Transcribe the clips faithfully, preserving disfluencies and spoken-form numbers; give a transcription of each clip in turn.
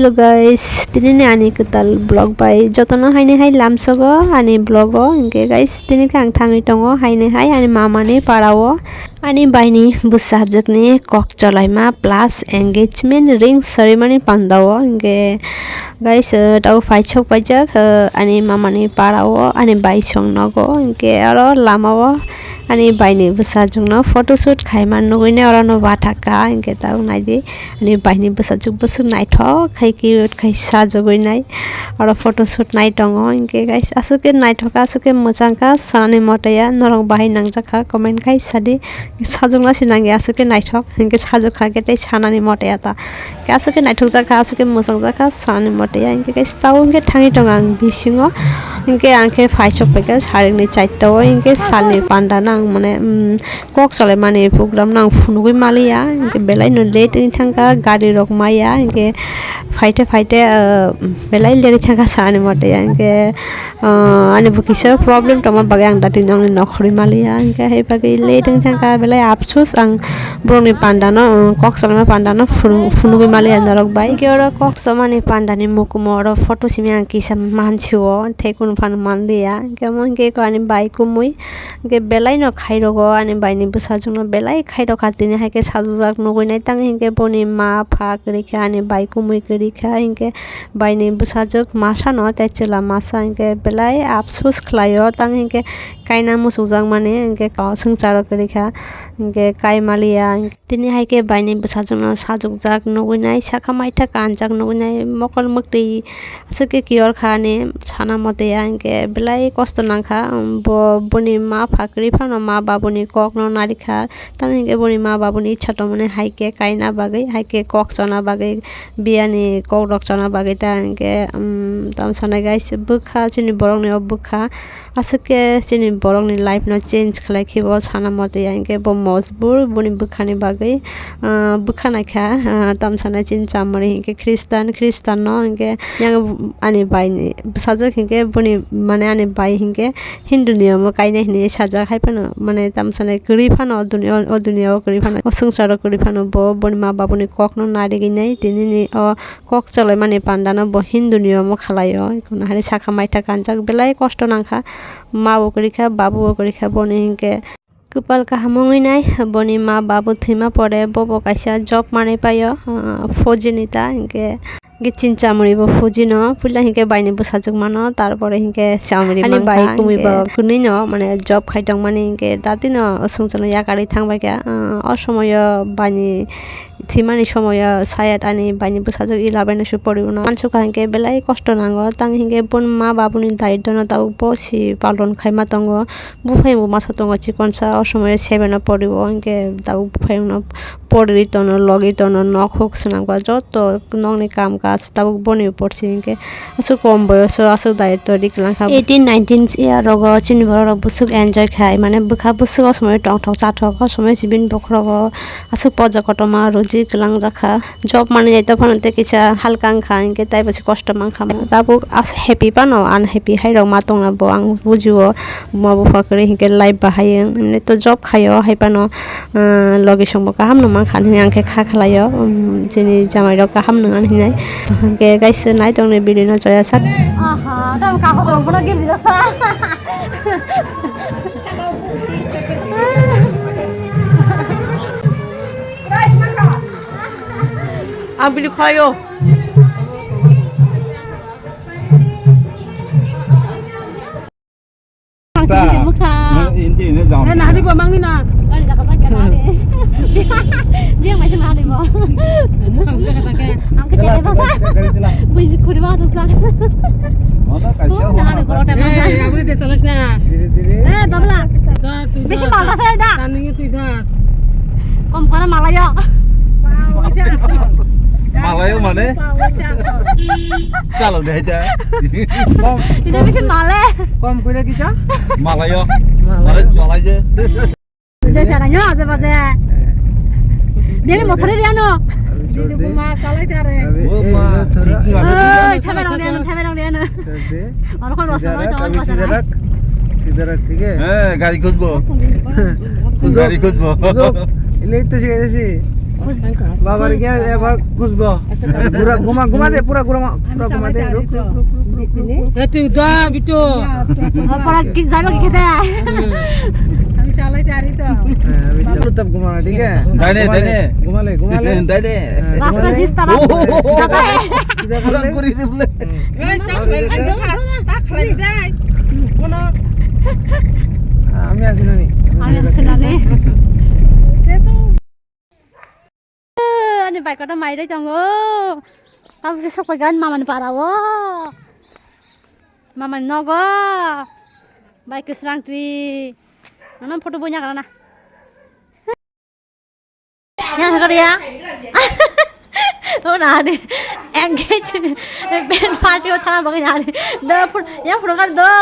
Hello guys, tini ni ani kwtal vlog bai jotono haini hai lamsogo ani vlog o. Hinkhe guys, tini khe ang thangwi tongo haini hai ani mama ni para o. Ani bai ni bwsajwk ni kok cholaima plus engagement ring ceremony panda o. Hinkhe guys, uh, tabo phai sok paijak, uh, ani mama ni para o ani bai song nogo. Hinkhe oro lama o ani bai ni bwsajwk no photoshoot khaima nugwi nai oro no bathaka. Hinkhe tabuk nai di. Ani bai ni bwsajwk bwswk naithok khai cute khai sajagwi nai. Oro photo shoot nai tongo. Hinkhe guys, aswk khe naithok kha, aswk khe mwchang kha, sanani mote ya. Norok bahai nangjak kha, comment khai sadi. Sajwkna se nangya, aswk khe naithok. Hinkhe sajwk kha khe tei sanani mote ya ta. Hinkhe aswk khe naithokjak kha, aswk khe mwchangjak kha, sanani mote ya. Hinkhe guys, tao hinkhe thangwi tongo ang bisingo. Hinkhe ang khe phai sok paikha sarikni charta o. Hinkhe salni panda no ang mane, um, kok cholaimani program no ang phunugwi maliya, hinkhe belai no late wng thangkha, gari rok maya, hinkhe phaite phaite, ah, belai late wng thangkha sa ani mote, hinkhe, ah, ani bo kisa problem tongma bagwi ang datin nokni nok khorwi maliya, hinkhe hai bagwi late wng thangkha, belai apsus ang borokni panda no, ah, kok cholaima panda no phunu-, phunugwi maliya norok bai. Hinkhe oro kok chomani panda ni mukumu oro photo simi ang kisa mansiwo, tei kunu phano manliya, hinkhe omo hinkhe ani bai kumui. Hinkhe belai no khairogo ani bai ni bwsajwk no belai khairokha tini hai khe sajwkjak nugwi nai tang hinkhe boni ma pha kwrwi kha ani bai kumui kwrwi kha hinkhe bai ni bwsajwk masa no tei chwla masa hinkhe belai apsus khlai o tang hinkhe kaina muchukjak mani hinkhe swngcharo kwrwi kha hinkhe kai maliya. Tini hai khe bai ni bwsajwk no sajwkjak nugwi nai saka maitha kanjak nugwi nai mokol mwktwi. Aswk khe kiyor kha ani sana mote ya, hinkhe belai kosto nang kha. Bo, boni ma pha kwrwi phano ma babuni kok no nari kha. Tamo hinkhe boni ma babuni ichha tongmani hai khe kaina bagwi, hai khe kok chona bagwi, biyani kok rok chona bagwi ta hinkhe, um, tamo sanai guys, bwkha chini borok ni o bwkha. Aswk khe chini borok ni life no change khlai khe bo sana mote ya, hinkhe bo mojbur boni bwkha ni bagwi, ah, bwkha naikha, ah, tamo sanai chini chamari hinkhe Christian, Christian no hinkhe yang ani bai ni bwsajwk hinkhe boni mane ani bai hinkhe Hindu ni omo kainai hinwi sajak hai phano mane tamo sanai kwrwi phano o duni-, o duniya o kwrwi phano o swngcharo kwrwi phano bo boni ma babuni kok no narigwi nai tini ni o kok cholaimani panda no bo Hindu ni omo khalai o, hai saka maitha kanjak belai kosto nangkha, ma bo kwrwi kha, babu bo kwrwi kha, boni hinkhe kwpal kaham wngwi nai, boni ma babu thwima pore bo bo kaisa job manwi paio, ah, fauji ni ta, hinkhe, hinkhe chini chamari bo fauji no, puila hinkhe bai ni bwsajwk mano, tarpore hinkhe chamari ani bai kumui bo kwnwi no mane job khai tongmani, hinkhe datino swngcharno yakarwi thangbai kha, ah, o somoyo bai ni thwimani somoyo sayat ani bai ni bwsajwk eleven o se pori uno. Mansukha hinkhe belai kosto nango, tang hinkhe boni ma babuni daitwno tabuk bo se palon khaima tongo. Buphang bo masa tongo chikonsa, o somoyo seven o pori o, hinkhe tabuk buphang no pori tono, logi tono, nok huk swnam kha, joto nokni kam kaj tabuk boni porsi hinkhe. Aswk kom boyoso aswk daitw ri kwlang kha. Eighteen, nineteen year rogo chini borok rok bwswk enjoy khai, mane bwkha bwswk o somoi tongthok chathok, o somoi se bini bokhorogo aswk poja kotorma rwdi kwlangjak kha. Job manwi nai tongphano tei kisa halka wngkha, hinkhe taibo se kosto mankha mo. Tabuk as-, happy phano unhappy hai rok ma tongna bo ang bujio. Ma bupha kwrwi hinkhe life bahai wng, emni to job khaio hai phano. Ah, logi songbo kaham no mankha hinwi ang khe kha khlaio, um, chini jamai rok kaham nwngan hinwi. Hwnkhe guys, nai tongni video no joya sak. Aha, tamo kaha tong bono gim rijak sa. Ang video khlaio. Ta. Bwkha. Hindi ini jam. Eh, nahari bo mangni na. Gari jaga jaga nahari. Dia mai nahari bo. Bwkha bwkha jaga jaga. Ang ke jaga basa. Bui khuri ba jaga. Mana kaisa. Nahari bo. Eh, abri de chalak na. Dire dire. Eh, babla. Bisi malda sai da. Tandingi tu da. Kom kora malayo. Malayo mane? Chalo deh aja. Kom. Itu bisa male. Kom kore kita? Malayo. Malayo. Male chalai je. Udah caranya aja baca. Dia ni motor dia no. Di rumah chalai tare. Oh, ma. Oh, thabe rong dia no, thabe rong dia no. Oro kon rosol oi to, oro kon rosol. Sidarak, sidarak, thik hai? Eh, gari khujbo. Gari khujbo. Ilai to sikhe si. Babar gya ebar khujbo. Pura guma, guma de, pura guma, pura guma de. Ruk, ruk, ruk, ruk, ruk, ruk. Ya tu da bito. Pura ki jaiba ki khede. Ami chalai tari to. Pura tab guma, thik hai? Daine, daine. Guma le, guma le. Daine. Rasta jis tara. Sida kore. Pura guri de bole. Gai ta khlai, ta khlai dai. Kono. Ami asinani. Ami asinani. Ani bike kotor mai roi tongo. Abo khe sok paigan mamani para o. Mamani nogo. Bike kwsrang tri. Nono photo boina kana na. Yang kari ya. Oh na ni. Engage. Ben party o thana bagwi na ni. Do photo, yang photo kar do.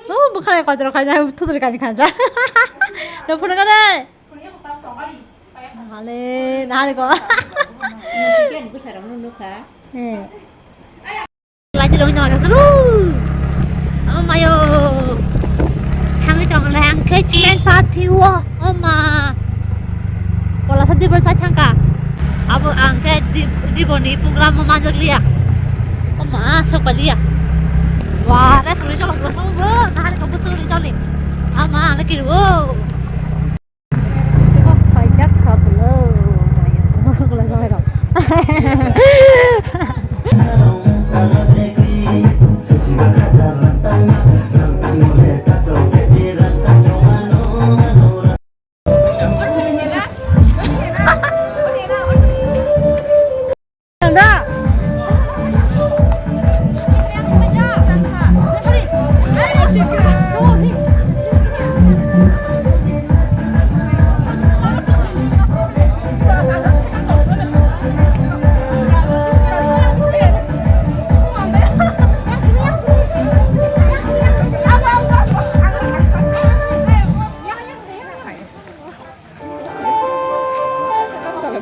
Oh bukhara kotor kar, tutur kar kanja. Do photo kar. Hale, nahari ko. Nungki kan bwsarok no nukha. Eh. Lagi dong jangan dulu. Oh mayo. Hangi tong le hang ke chilen party wo. Oh ma. Pola sa dibor sa thangka. Abo ang ke di, dibor ni program mo manjak liya. Oh ma, sok pa liya. Wah, res uri cholok bro, sok bo. Nahari ko bwswk uri choli. Ama, ang le kiri wo.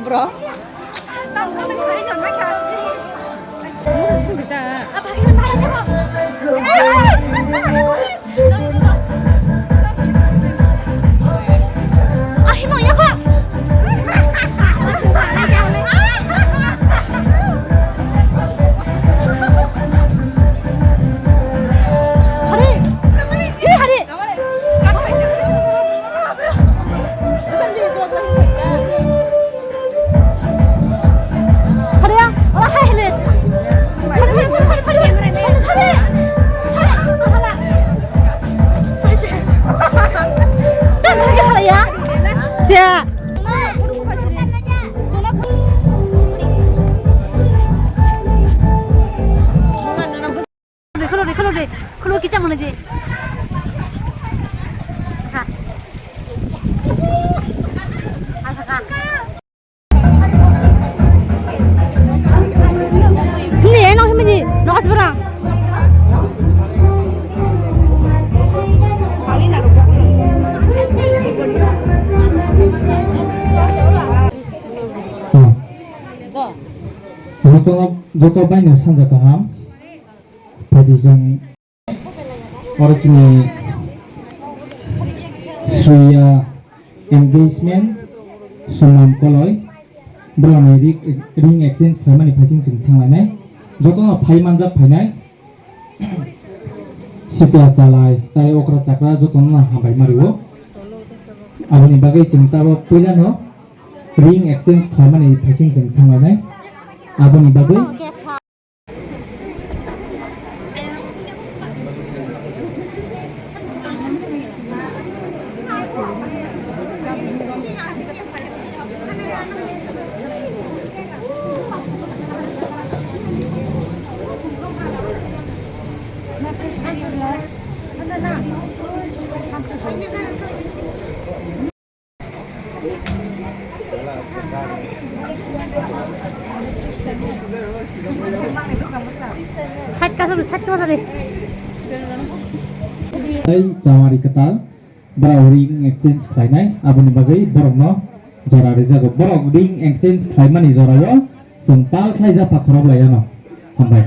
Bro. Kholo de, kholo de, kholo kicha mone de. Ha. Ha, ha, ha. Ni, eh, no, himi ni, no, kasi barang. Joto, joto baino sanja kaham. Phaidi chwng oro chini Sriya engagement Sumon Koloi, borokni ri-, ring exchange khlaimani phaising chwng thanglainai. Jotono phai manjak phainai. Sipya chalai, tai okra chakra jotono hambai mario. Aboni bagwi chwng tabok puilano ring exchange khlaimani phaising chwng thanglainai. Aboni bagwi Sait ka sulu, sait ka sulu. Tei chamari kwtal, borok ring exchange khlainai, aboni bagwi borokno jora rijago. Borok ring exchange khlaimani jorao chwng pal khlai japha khorok lai ano. Hambai.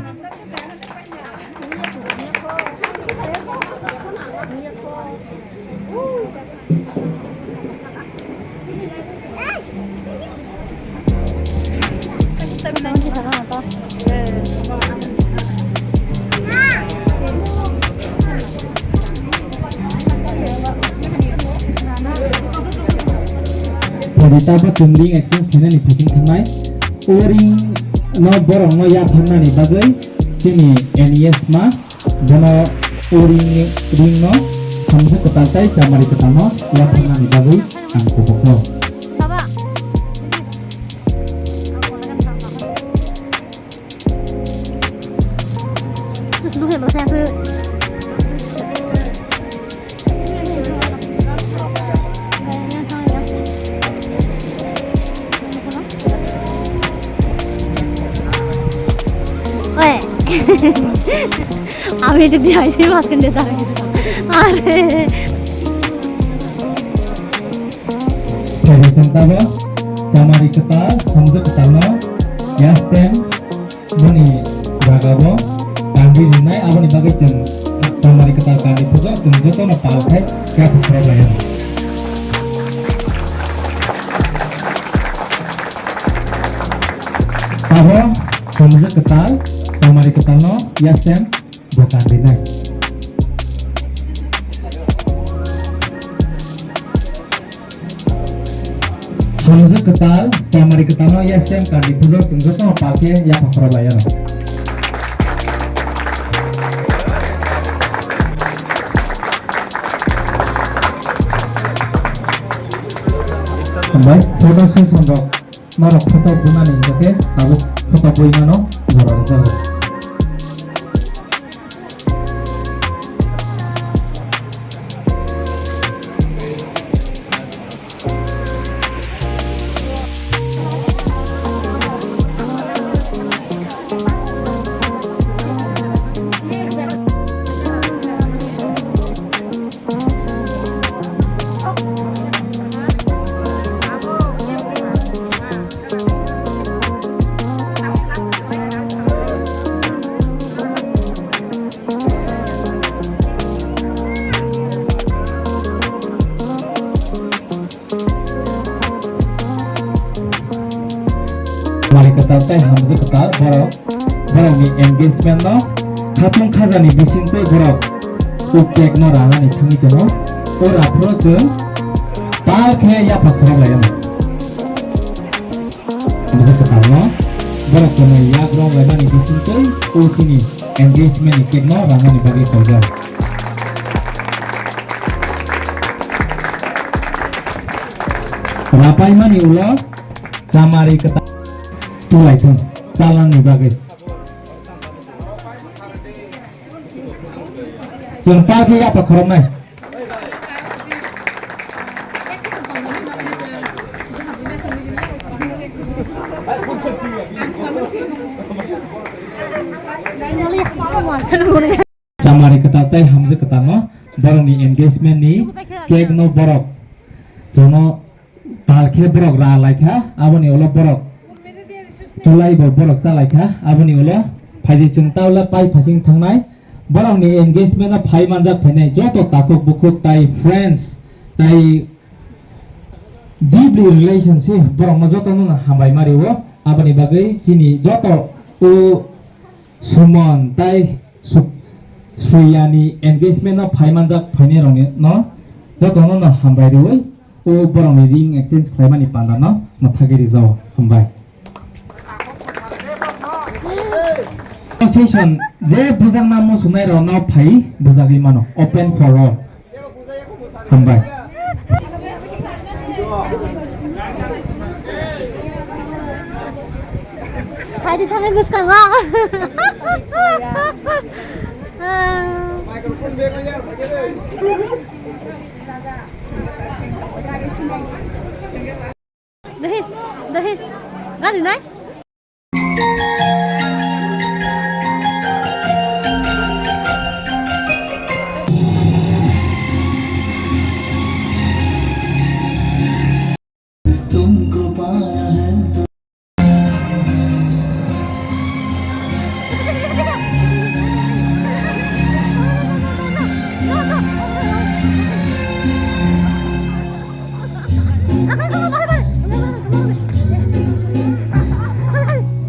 Tabuk chwng ring exchange khainani phaising thangnai. O ring no borok no yapharnani bagwi chini N E S ma bono o ring ni, ring no hamjwk kwtal tei chamari kwtal no yapharnani bagwi ang kubukno. Oi. Ami itu dia sih mas kende tar. Are. Tradition tabo chamari kwtal, hamjwk kwtal no yastem boni jaga bo kandi rinai, aboni bagwi chwng chamari kwtal kandi pujo chwng jotono pal khai khe khorok lai. Abo hamjwk kwtal, chamari kwtal no yastem bo kandi nai. Hamjwk kwtal, chamari kwtal no yastem kandi pujo chwng joto pal khe yapha khorok lai ano. Hambai, photo session rok norok photo bunani hingkhe tabuk photo bui mano jora rwjago. Mari kwtal tei hamjwk kwtal borok, borokni engagement no khatung khajani bisingtwi borok o cake no ranani thangwi tongo. O raphuru chwng pal khe yapha khorok lai ano. Hamjwk kwtal no borok tonwi yak rong laimani bisingtwi o chini engagement ni cake no ranani bagwi koijak. Rapaimani ulo chamari kwtal tulai thung chalangni bagwi. Chwng pal khe yapha khoroknai. Chamari kwtal tei hamjwk kwtal no borokni engagement ni cake no borok jono tal khe borok ra lai kha, aboni ulo borok tulai bo borok cha lai kha, aboni ulo phaidi chwng ta ulo pai phasing thangnai borokni engagement no phai manjak phainai joto takhuk bukhuk tai friends tai deeply relationship borok no joto no hambai ma rio, aboni bagwi chini joto o Suman tai Su-, Suyani engagement no phai manjak phainai rokni no joto no no hambai riwi o borokni ring exchange khlaimani panda no mwthagwi rijao. Hambai. Session je bujakna musunai rok no phai bujagwi mano, open for all. Hambai. Hai di thangwi bwskango. Dahi, dahi, gari nai.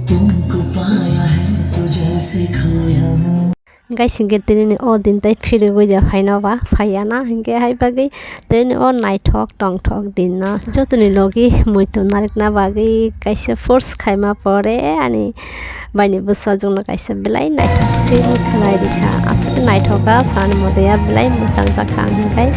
तुमको पाया है तो जैसे खोया हूँ। Guys, hinkhe tini o din tei phirigwi de phaino ba phaiya na, hinkhe hai bagwi tini o naithok tongthok din no jotoni logi muitu narikna bagwi kaisa force khaima pore ani baini bwsajwkno kaisa belai naithok se khlai rikha. Aswk naithok kha, sani mote ya belai mwchang jak kha ang hinkhe.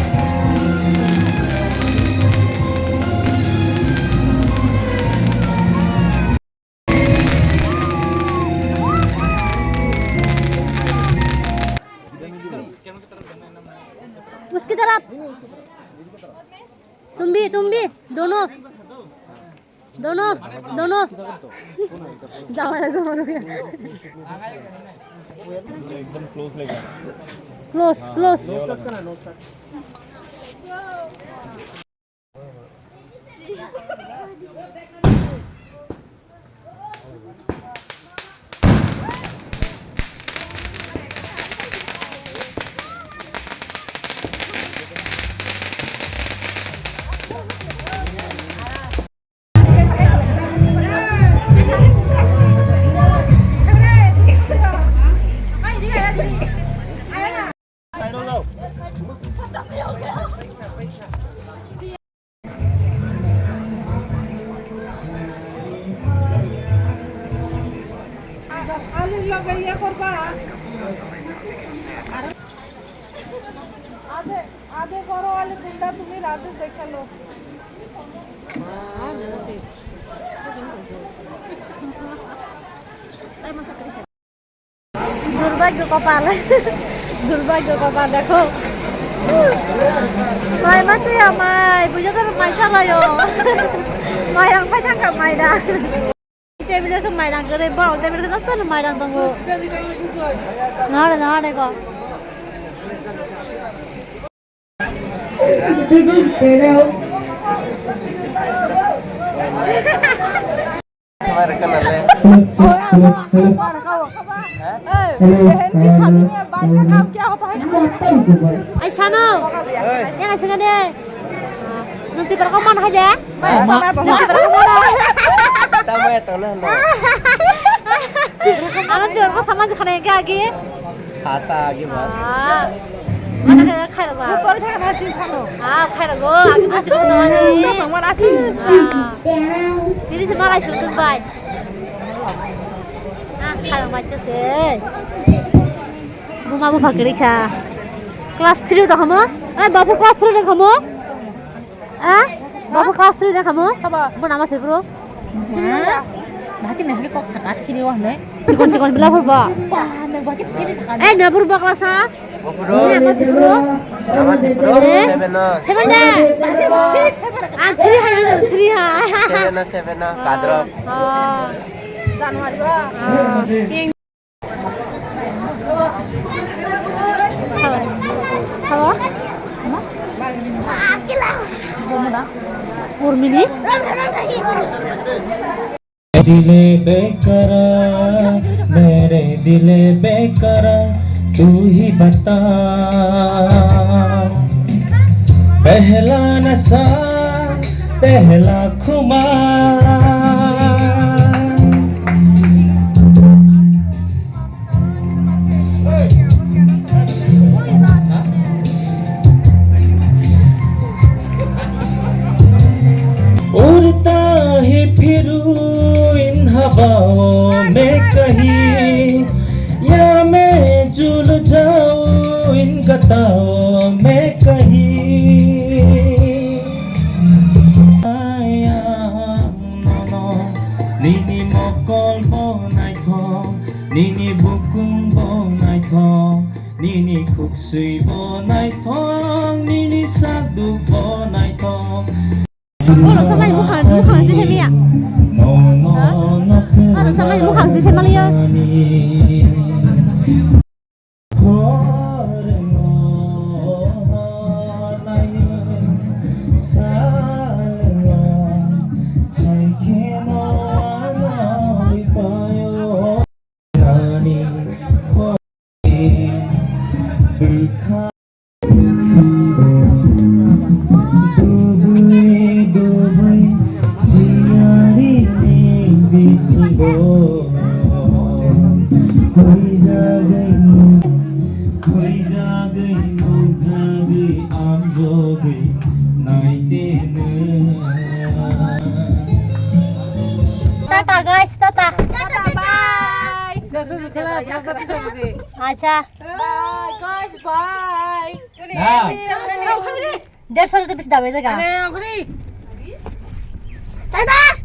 उसकी तरफ। तुम भी, तुम भी, दोनों, दोनों, दोनों। जाओ ना, जाओ ना। एकदम क्लोज लेगा। Close, close. आधे, आधे करो वाले गुंडा तुम्हें राधे देखा लो। দুর্ভাগ্য কপাল। দুর্ভাগ্য কপাল, দেখো। Mai ma chuya mai, bujo to mai salayo. Mai rang pai thangka mai da. Table khe mai rang kwrwi, borok table khe jotono mai rang tongo. Nare, nare go. Ai sano. Yang asing ada. Nung tibar ko man haja? Nung tibar ko man. Tamo ya tong na no. Ano tibar ko sama jikana ya agi? Khata agi ba. Ah. Mana kaya khaira ba? Ko khaira ba tin sano. Ah, khaira go. Agi ba jikana sama ni. Tong man asi. Ah. Tini se malai sutun bai. Ah, khaira ma se. Buma bupha kwrwi kha. Class three o tong kha mo? Ai, babu class three o tong kha mo? Ah? Babu class three o tong kha mo? Haba. Bo nama se bro? Bahaki nahli kok sakat kiri wah ne. Chikon chikon bila purbo. Wah, ne bahaki kiri sakat. Eh, na purbo class ha? Ne apa se bro? Nama se bro? Eh? Seven o. Seven da? Ah, three ha, three ha. Seven o, seven o, kadro. Oh. January o. Oh. Hawa? Urmili? दिल बेकरार, मेरे दिल बेकरार, तू ही बता। पहला नशा, पहला खुमार। उड़ता ही फिरूं इन हवाओं में कहीं, या मैं झूल जाऊं इन गताओं में कहीं। Nini mokol bo naithok, nini bukung bo naithok, nini khuksui bo naithok, nini sakduk bo naithok. Oro samai bukhang, bukhang twi se maya. Ha? Oro samai bukhang twi se maliya. Tata guys, tata. Tata, bye. Guys, bye. Acha. Bye, guys, bye. Dershor te bisi dabai jaga. Tata.